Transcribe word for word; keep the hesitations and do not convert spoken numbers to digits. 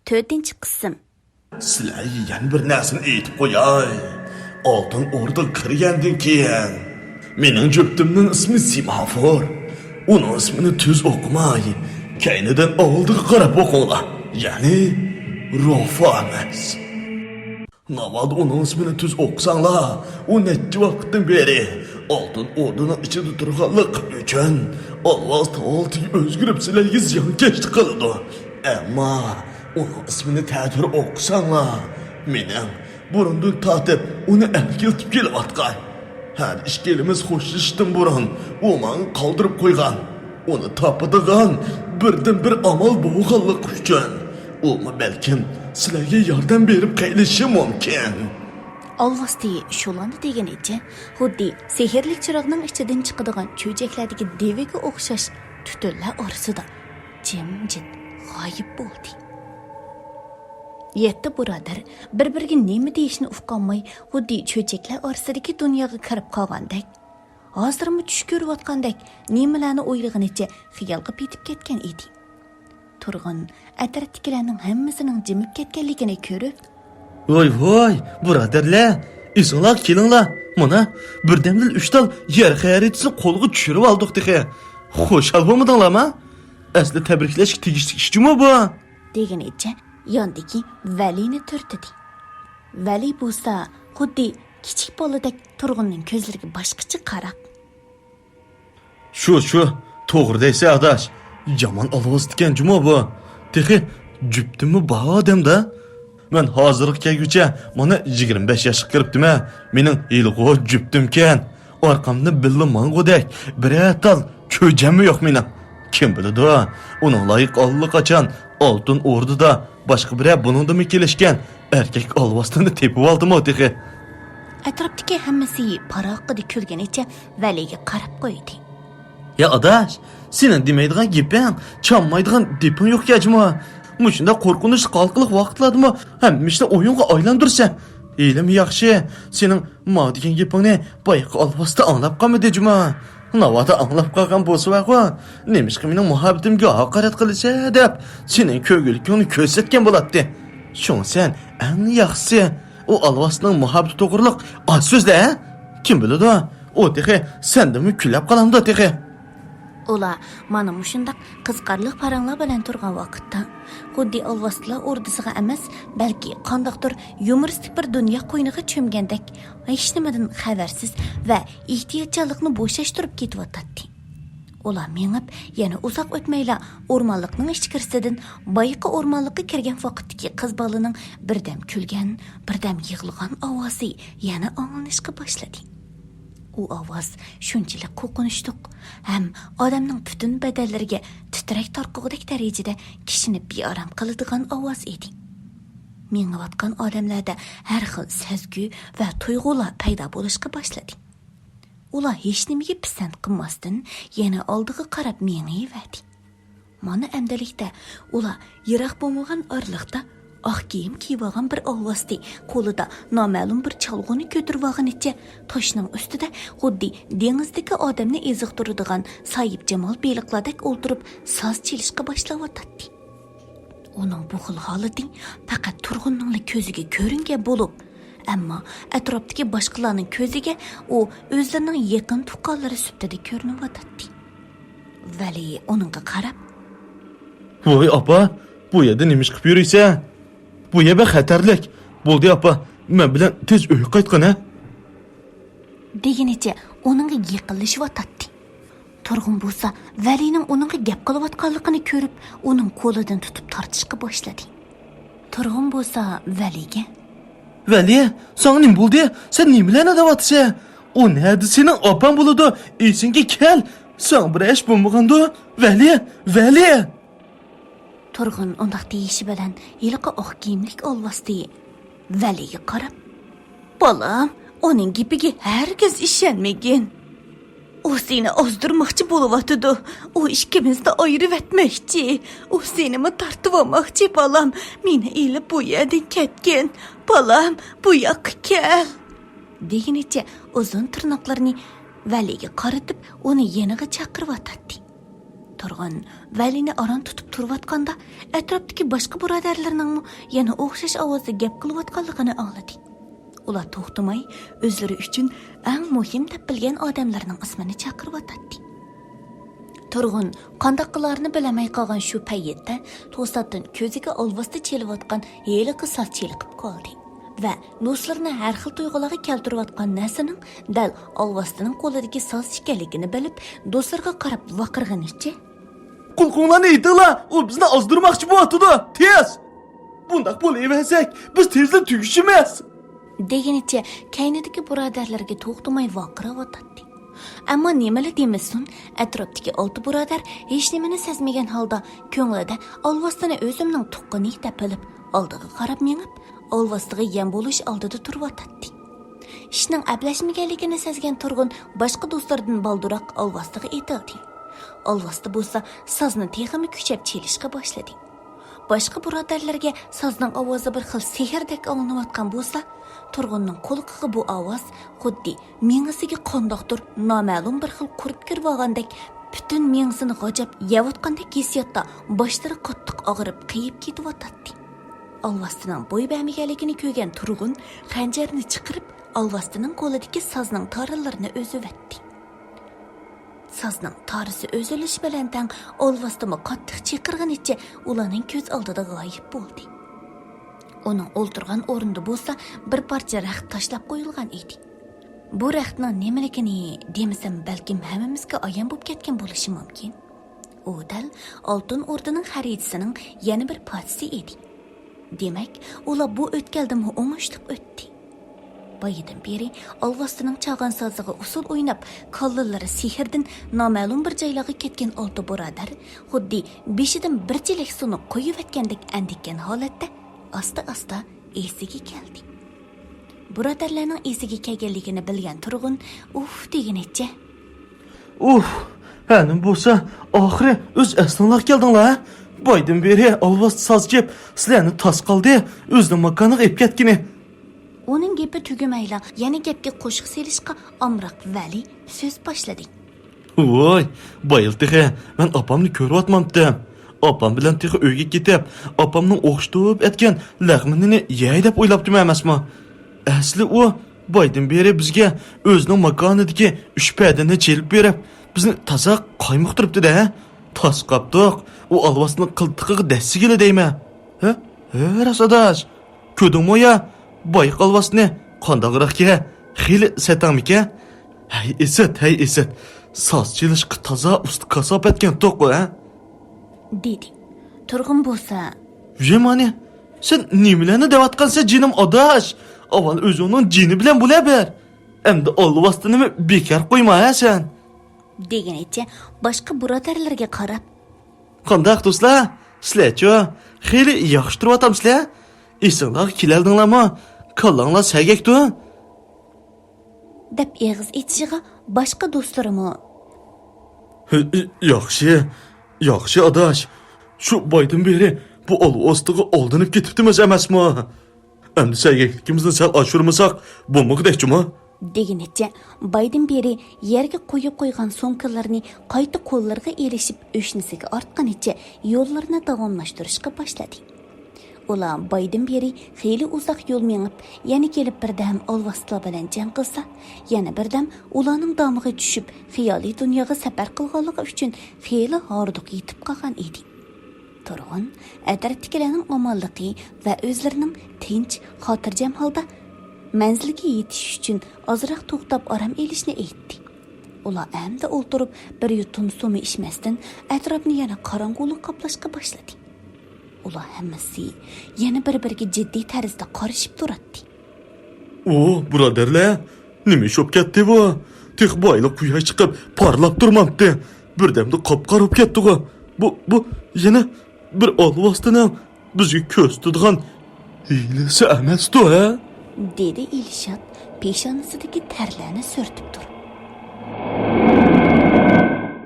تۆتىنچى قىسىم. سىلەرگە يەنە بىر نەرسىنى ئېيتىپ قوياي. ئالتۇن ئوردىغا كىرگەندىن كېيىن، مېنىڭ جۈپتۈمنىڭ ئىسمى سېمافور. ئۇنىڭ ئىسمىنى تۈز ئوقۇماي، كەينىدىن ئالدىغا قاراپ ئوقۇڭلار. يەنى، روفا ئەمەس. ناۋادا ئۇنىڭ ئىسمىنى تۈز ئوقۇساڭلار، ئۇ نەچچە ۋاقىتتىن بېرى ئالتۇن ئوردىنىڭ ئىچىدە تۇرغانلىقى ئۈچۈن، ئالۋاستى ھالىتىگە ئۆزگىرىپ سىلەرگە زىيانكەشلىك قىلىدۇ. ئەمما ئۇنىڭ ئىسمىنى تەتۈر ئوقۇساڭلار، مېنىڭ بۇرۇندىن تارتىپ ئۇنى ئەركىلىتىپ كېلىۋاتقان، ھەر ئىككىلىمىز خوشلىشىشتىن بۇرۇن ئۇ ماڭا قالدۇرۇپ قويغان، ئۇنى تاپىدىغان بىردىنبىر ئامال بولغانلىقى ئۈچۈن، ئۇمۇ بەلكىم سىلەرگە ياردەم بېرىپ قېلىشى مۇمكىن. ئالۋاستى شۇلارنى دېگىنىچە، خۇددى سېھىرلىك چىراغنىڭ ئىچىدىن چىقىدىغان چۆچەكلەردىكى دېۋىگە ئوخشاش تۈتۈنلەر ئارىسىدا جىمجىت غايىب بولدى. يەتتە بۇرادەر بىر-بىرىگە نېمە دېيىشنى ئۇقالماي، خۇددى چۆچەكلەر ئارىسىدىكى دۇنياغا كىرىپ قالغاندەك، ھازىرمۇ چۈش كۆرۈۋاتقاندەك نېمىلەرنى ئويلىغىنىچە خىيالغا پېتىپ كەتكەن ئىدى. تۇرغۇن ئەتراپتىكىلەرنىڭ ھەممىسىنىڭ جىمىپ كەتكەنلىكىنى كۆرۈپ، ۋاي ۋاي، بۇرادەرلەر، ئېسىڭلارغا كېلىڭلار. مانا، بىردەمدىلا ئۈچ تال يەر خەرىتىسىنى قولغا چۈشۈرۈۋالدۇق تېخى. خۇشال بولمىدىڭلارمۇ؟ ئەسلى تەبرىكلەشكە تېگىشلىك ئىشچىمۇ بۇ؟ دېگىنىچە ياندىكى ۋەلىنى تۈرتتى. ۋەلى بولسا خۇددى كىچىك بالىدەك تۇرغۇننىڭ كۆزلىرىگە باشقىچە قاراپ، شۇ، شۇ، توغرا دەيسەن ئاداش. يامان ئالۋاستىكەن جۇمۇ بۇ. تېخى جۈپتىمۇ بار ئادەمدە. مەن ھازىرغا كەلگۈچە مانا يىگىرمە بەش ياشقا كىرىپتىمەن. مېنىڭ ھېلىغۇ جۈپتۈمكەن. ئارقامدىن بىللە ماڭغۇدەك بىرەر تال چۆجەممۇ يوق مېنىڭ. كىم بىلىدۇ، ئۇنىڭ لايىقى ئاللىقاچان ئالتۇن ئوردىدا باشقا بىرەر بۇنىڭدىنمۇ كېلىشكەن ئەركەك ئالۋاستىنى تېپىۋالدىمۇ تېخى. ئەتراپتىكى ھەممىسى پاراققىدە كۈلگىنىچە ۋەلىگە قاراپ قويدى. يا ئاداش، سېنىڭ دېمەيدىغان گېپىڭ، چانمايدىغان دېپىڭ يوق يا جۇمۇ. مۇشۇنداق قورقۇنچلۇق ھالقىلىق ۋاقىتلاردىمۇ ھەممە ئىشنى ئويۇنغا ئايلاندۇرىسەن. ھېلىمۇ ياخشى، سېنىڭ ما دېگەن گېپىڭنى بايىقى ئالۋاستى ئاڭلاپ قالمىدى جۇمۇ. ناۋادا ئاڭلاپ قالغان بولسىۋەغۇ، نېمىشقا مېنىڭ مۇھەببىتىمگە ھاقارەت قىلىسەن دەپ، سېنىڭ كۆڭۈللۈكۈڭنى كۆرسەتكەن بولاتتى. شۇڭا سەن ئەڭ ياخشىسى، ئۇ ئالۋاستىنىڭ مۇھەببىتى توغرىلىق ئاز سۆزلە، ھە؟ كىم بىلىدۇ، ئۇ تېخى سەندىنمۇ كۈنلەپ قالامدۇ تېخى. ئۇلار مانا مۇشۇنداق قىزىقارلىق پاراڭلار بىلەن تۇرغان ۋاقىتتا، خۇددى ئالۋاستىلار ئوردىسىغا ئەمەس، بەلكى قانداقتۇر يۇمۇرىستىك بىر دۇنيا قوينىغا چۆمگەندەك، ھېچنېمىدىن خەۋەرسىز ۋە ئېھتىياتچانلىقنى بوشاشتۇرۇپ كېتىۋاتاتتى. ئۇلار مېڭىپ، يەنە ئۇزاق ئۆتمەيلا ئورمانلىقنىڭ ئىچكىرىسىدىن بايىقى ئورمانلىققا كىرگەن ۋاقىتتىكى قىز بالىنىڭ بىردەم كۈلگەن، بىردەم يىغلىغان ئاۋازى يەنە ئاڭلىنىشقا باشلىدى. ئۇ ئاۋاز شۇنچىلىك قورقۇنچلۇق ھەم ئادەمنىڭ پۈتۈن بەدەنلىرىگە تىترەك تارقىغۇدەك دەرىجىدە كىشىنى بىئارام قىلىدىغان ئاۋاز ئىدى. مېڭىۋاتقان ئادەملەردە ھەر خىل سەزگۈ ۋە تۇيغۇلار پەيدا بولۇشقا باشلىدى. ئۇلار ھېچنېمىگە پىسەنت قىلماستىن، يەنە ئالدىغا قاراپ مېڭىۋەردى. مانا ئەمدىلىكتە ئۇلار يىراق بولمىغان ئارىلىقتا ئاق كىيىم كىيىۋالغان بىر ئالۋاستى قولىدا نامەلۇم بىر چالغۇنى كۆتۈرۈۋالغىنىچە تاشنىڭ ئۈستىدە خۇددى دېڭىزدىكى ئادەمنى ئېزىقتۇرىدىغان ساھىبجامال بېلىقلاردەك ئولتۇرۇپ ساز چېلىشقا باشلاۋاتاتتى. ئۇنىڭ بۇ خىل ھالىتى پەقەت تۇرغۇننىڭلا كۆزىگە كۆرۈنگەن بولۇپ، ئەمما ئەتراپتىكى باشقىلارنىڭ كۆزىگە ئۇ ئۆزلىرىنىڭ يېقىن تۇغقانلىرى سۈپىتىدە كۆرۈنۈۋاتاتتى. ۋەلى ئۇنىڭغا قاراپ، ۋاي ئاپا، بۇ يەردە نېمە ئىش قىلىپ يۈرىسەن؟ بۇ يەر بەك خەتەرلىك. بولدى ئاپا، مەن بىلەن تېز ئۆيگە قايتقىن ھە. دېگىنىچە ئۇنىڭغا يېقىنلىشىۋاتاتتى. تۇرغۇن بولسا ۋەلىنىڭ ئۇنىڭغا گەپ قىلىۋاتقانلىقىنى كۆرۈپ، ئۇنىڭ قولىدىن تۇتۇپ تارتىشقا باشلىدى. تۇرغۇن بولسا ۋەلىگە، ۋەلى، ساڭا نېمە بولدى؟ سەن نېمىلەرنى دەۋاتىسەن؟ ئۇ نەدە سېنىڭ ئاپاڭ بولىدۇ؟ ئېسىڭگە كەل! ساڭا بىر ئىش بولمىغاندۇ؟ ۋەلى، ۋەلى! تۇرغۇن ئۇنداق دېيىشى بىلەن ھېلىقى ئاق كىيىملىك ئالۋاستى ۋەلىگە قاراپ، بالام، ئۇنىڭ گېپىگە ھەرگىز ئىشەنمىگىن. ئۇ سېنى ئازدۇرماقچى بولۇۋاتىدۇ. ئۇ ئىككىمىزنى ئايرىۋەتمەكچى. ئۇ سېنىمۇ تارتىۋالماقچى، بالام. مېنى ئېلىپ بۇ يەردىن كەتكىن. بالام، بۇ ياققا كەل. دېگىنىچە ئۇزۇن تىرناقلىرىنى ۋەلىگە قارىتىپ، ئۇنى يېنىغا چاقىرىۋاتاتتى. تۇرغۇن ۋەلىنى ئاران تۇتۇپ تۇرۇۋاتقاندا، ئەتراپتىكى باشقا بۇرادەرلىرىنىڭمۇ يەنە ئوخشاش ئاۋازدا گەپ قىلىۋاتقانلىقىنى ئاڭلىدى. ئۇلار توختىماي ئۆزلىرى ئۈچۈن ئەڭ مۇھىم دەپ بىلگەن ئادەملىرىنىڭ ئىسمىنى چاقىرىۋاتاتتى. تۇرغۇن قانداق قىلارىنى بىلەلمەي قالغان شۇ پەيتتە توساتتىن كۆزىگە ئالۋاستى چېلىۋاتقان ھېلىقى ساز چېلىقىپ قالدى ۋە دوستلىرىنى ھەر خىل تۇيغۇلارغا كەلتۈرۈۋاتقان نەرسىنىڭ دەل ئالۋاستىنىڭ قولىدىكى ساز ئىكەنلىكىنى بىلىپ، دوستلىرىغا قاراپ ۋارقىرىغىنىچە، «قۇلىقىڭلارنى ئېتىڭلار، ئۇ بىزنى ئازدۇرماقچى بولۇۋاتىدۇ، تېز! بۇنداق بولۇۋەرسەك، بىز تېزلا تۈگىشىمىز!» دېگىنىچە كەينىدىكى بۇرادەرلىرىگە توختىماي ۋارقىراۋاتاتتى. ئەمما نېمىلا دېمىسۇن، ئەتراپتىكى ئالتە بۇرادەر ھېچنېمىنى سەزمىگەن ھالدا كۆڭلىدە ئالۋاستىنى ئۆزۈمنىڭ تۇغقىنى دەپ بىلىپ، ئالدىغا قاراپ مېڭىپ، ئالۋاستىغا يەم بولۇش ئالدىدا تۇرۇۋاتاتتى. ئىشنىڭ ئەپلەشمىگەنلىكىنى سەزگەن تۇرغۇن باشقا دوستلىرىدىن بالدۇرراق ئالۋاستىغا ئېتىلدى. ئالۋاستى بولسا سازنى تېخىمۇ كۈچەپ چېلىشقا باشلىدى. باشقا بۇرادەرلەرگە سازنىڭ ئاۋازى بىر خىل سېھىردەك ئاڭلىنىۋاتقان بولسا، تۇرغۇننىڭ قۇلىقىغا بۇ ئاۋاز خۇددى مېڭىسىگە قانداقتۇر نامەلۇم بىر خىل قۇرت كىرىۋالغاندەك، پۈتۈن مېڭىسىنى غاجاپ يەۋاتقاندەك ھېسسىياتتا باشلىرى قاتتىق ئاغرىپ، قېيىپ كېتىۋاتاتتى. ئالۋاستىنىڭ بوي بەرمىگەنلىكىنى كۆرگەن تۇرغۇن خەنجەرنى چىقىرىپ، ئالۋاستىنىڭ قولىدىكى سازنىڭ تارىلىرىنى ئۈزۈۋەتتى. سازنىڭ تارىسى ئۈزۈلۈشى بىلەن تەڭ ئالۋاستىمۇ قاتتىق چىقىرغىنىچە ئۇلارنىڭ كۆز ئالدىدا غايىب بولدى. ئۇنىڭ ئولتۇرغان ئورنىدا بولسا بىر پارچە رەخت تاشلاپ قويۇلغان ئىدى. بۇ رەختنىڭ نېمىلىكىنى دېمىسەم، بەلكىم ھەممىمىزگە ئايان بولۇپ كەتكەن بولۇشى مۇمكىن. ئۇ دەل ئالتۇن ئوردىنىڭ خەرىتىسىنىڭ يەنە بىر پارچىسى ئىدى. دېمەك، ئۇلار بۇ ئۆتكەلدىنمۇ ئوڭۇشلۇق ئۆتتى. بايىدىن بېرى ئالۋاستىنىڭ چالغان سازىغا ئۇسسۇل ئويناپ، كاللىلىرى سېھىردىن نامەلۇم بىر جايلارغا كەتكەن ئالتە بۇرادەر خۇددى بېشىدىن بىر چېلەك سۇنى قويۇۋەتكەندەك ئەندىككەن ھالەتتە ئاستا-ئاستا ئېسىگە كەلدى. بۇرادەرلەرنىڭ ئېسىگە كەلگەنلىكىنى بىلگەن تۇرغۇن ئۇھ دېگىنىچە، ئۇھ، ھە، نېمە بولسا، ئاخىرى ئۆز ئەسلىڭلارغا كەلدىڭلار، ھە؟ بايدىن بېرى ئالۋاستى ساز چېلىپ، سىلەرنى تاس قالدى، ئۆزىنىڭ ماكانىغا ئېلىپ كەتكىنى. ئۇنىڭ گېپى تۈگىمەيلا، يەنە گەپكە قوشۇق سېلىشقا ئامراق ۋەلى سۆز باشلىدى. ۋوي، بايىل تېخى مەن ئاپامنى كۆرۈۋاتمامتىم. ئاپام بىلەن تېخى ئۆيگە كېتىپ، ئاپامنىڭ ئوخشىتىپ ئەتكەن لەغمىنىنى يەي دەپ ئويلاپتىمەن ئەمەسمۇ؟ ئەسلى ئۇ بايدىن بېرى بىزگە ئۆزىنىڭ ماكانىدىكى ئۈچ پەدىنى چېلىپ بېرىپ، بىزنى تازا قايمۇقتۇرۇپتۇ-دە. تاس قاپتۇق، ئۇ ئالۋاستىنىڭ قىلتىقىغا دەسسىگىلى دەيمەن. ھە؟ ھە، راست ئاداش. كۆردۈڭمۇ يا؟ بايىق ئالۋاستىنى قانداقراقكەن؟ خېلى سەتەڭمىكەن؟ ھەي ئىسىت، ھەي ئىسىت. ساز چېلىشقا تازا ئۇستا كاساپەتكەنتۇق، ھە؟ دېدى. تۇرغۇن بولسا، ۋىي مانى، سەن نېمىلەرنى دەۋاتقانسەن جېنىم ئاداش؟ ئاۋۋال ئۆزۈڭنىڭ جېنى بىلەن بولە بىر. ئەمدى ئالۋاستىنىمۇ بىكار قويما ھە سەن. دېگىنىچە باشقا بۇرادەرلەرگە قاراپ، قانداق دوستلار؟ سىلەرچۇ؟ خېلى ياخشى تۇرۇۋاتامسىلەر؟ ئېسىڭلارغا كېلەلدىڭلارمۇ؟ كاللاڭلار سەگەكتۇ؟ دەپ ئېغىز ئېچىشىغا باشقا دوستلىرىمۇ، ھە، ياخشى، ياخشى ئاداش. شۇ بايدىن بېرى بۇ ئالۋاستىغا ئالدىنىپ كېتىپتىمىز ئەمەسمۇ؟ ئەمدى سەگەكلىكىمىزنى سەل ئاشۇرمىساق بولمىغۇدەك جۇمۇ؟ دېگىنىچە بايدىن بېرى يەرگە قويۇپ قويغان سومكىلىرىنى قايتا قوللىرىغا ئېلىشىپ، ئۆشنىسىگە ئارتقىنىچە يوللىرىنى داۋاملاشتۇرۇشقا باشلىدى. ئۇلار بايدىن بېرى خېلى ئۇزاق يول مېڭىپ، يەنە كېلىپ بىردەم ئالۋاستىلار بىلەن جەڭ قىلسا، يەنە بىردەم ئۇلارنىڭ دامىغا چۈشۈپ، خىيالىي دۇنياغا سەپەر قىلغانلىقى ئۈچۈن خېلى ھاردۇق يېتىپ قالغان ئىدى. تۇرغۇن ئەتراپتىكىلەرنىڭ ئامانلىقى ۋە ئۆزلىرىنىڭ تىنچ، خاتىرجەم ھالدا مەنزىلگە يېتىش ئۈچۈن ئازراق توختاپ ئارام ئېلىشنى ئېيتتى. ئۇلار ئەمدى ئولتۇرۇپ بىر يۇتۇم سۇمۇ ئىچمەستىن، ئەتراپنى يەنە قاراڭغۇلۇق قاپلاشقا باشلىدى. ئۇلار ھەممىسى يەنە بىر-بىرىگە جىددىي تەرزدە قارىشىپ تۇراتتى. ئۇ، بۇرادەرلەر، نېمە ئىش بولۇپ كەتتى بۇ؟ تېخى بايىلا قۇياش چىقىپ پارلاپ تۇرمامتى. بىردەمدە قاپقارا بولۇپ كەتتىغۇ. بۇ، بۇ يەنە بىر ئالۋاستىنىڭ بىزگە كۆرسىتىدىغان ھىيلىسى ئەمەستۇ، ھە؟ دېدى ئىلشات پېشانىسىدىكى تەرلەرنى سۈرتۈپ تۇرۇپ.